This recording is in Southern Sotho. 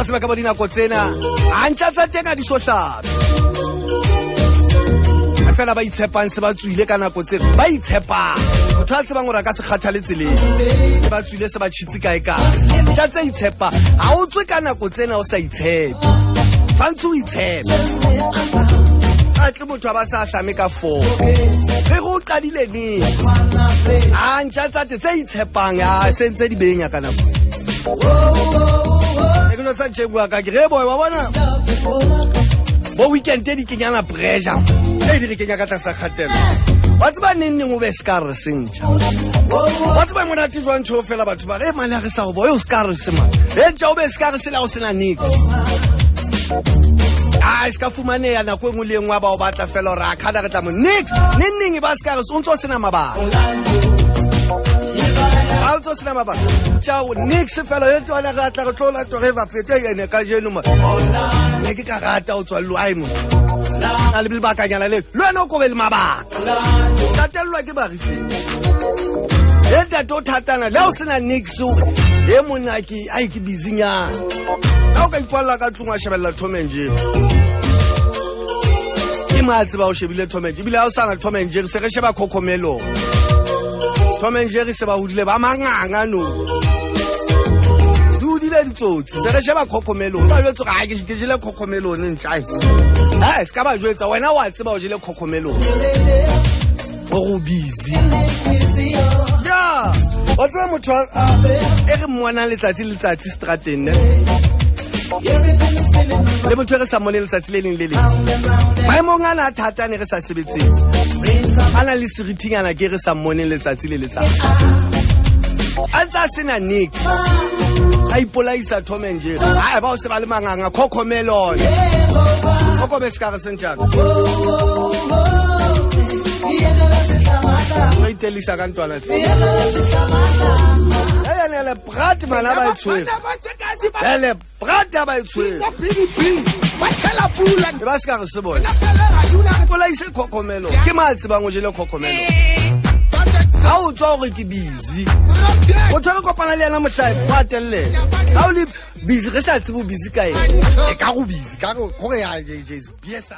Wa tseba ka bo dinako tsena a ntja tsa teng a di so hlabe fela ba itshepang se ba tswile ka nako tsena, ba itshepang, motho a tsebang gore a ka se kgathale tseleng, se ba tswile, se ba tšhitse kae kae. Ntja tse itshepang, ga o tswe ka nako tsena o sa itshepe, tshwanetse o itshepe. A tle motho a ba sa hlame ka 4 re go qadile neng? A ntja tsa te tse itshepang a sentse di benya ka nako e ke tsa tje bua ka ke re boy wa bona bo weekend di kenyana pressure e di re kenya ka tlasa kgatello. Wa tseba neng neng o be se ka re sentjha, wa tseba monate jwang ntho fela batho ba re mane a re sa go boy o se ka re se man e ntja o be se ka re se la o sena nix a se ka fumaneya nako e nngwe le e nngwe ba o batla fela gore a khada re tla mo nix neng neng e ba se ka re o ntse o sena mabaka, ga o ntse o sena mabaka tjao nix fela e tswana re atla re tlo lata re ba fete ene ka jeno mo ne ke ka rata o tswallo ai mo na le lebakanyana le le wena o kobe le mabaka tatellwa ke baritse e ntate o thatana le o sena nix o e monna ke ai ke busy nyana ka o ka ikwalla ka tlung wa shebella Tom and Jerry, ke mo a tseba o shebile Tom and Jerry, ebile ha o sana Tom and Jerry se re sheba Cocomelon. Tom and Jerry se ba hodile ba manganga no di hodile ditsotsi, se re sheba Cocomelon, ba jwetse gore ke jele Cocomelon ntšai e se ka ba jwetsa wena wa tseba o jele Cocomelon gore o busy ya wa tseba motho e re mmonang letsatsi le letsatsi strateng ne le motho e re sa mmone letsatsi le leng le leng maemong ana a thata ne re sa sebetseng a na le serithinyana ke re sa mmoneng letsatsi le letsatsi a ntse a sena nix a ipolaisa Tom and Jerry a ba o se ba le manganga Cocomelon kokobe se ka re sentjaka o itelisa ka ntwana tse ele brat mana ba e tshwere ele brat ba e tshwere e ba se ka re se bone polaise Cocomelon ke ma tsebang o jele Cocomelon ha o tswa gore ke busy o tshwere kopana le yena mohlae o atellela ha o le busy re sa tsebe o busy ka eng e ka go busy ka gore ya yes.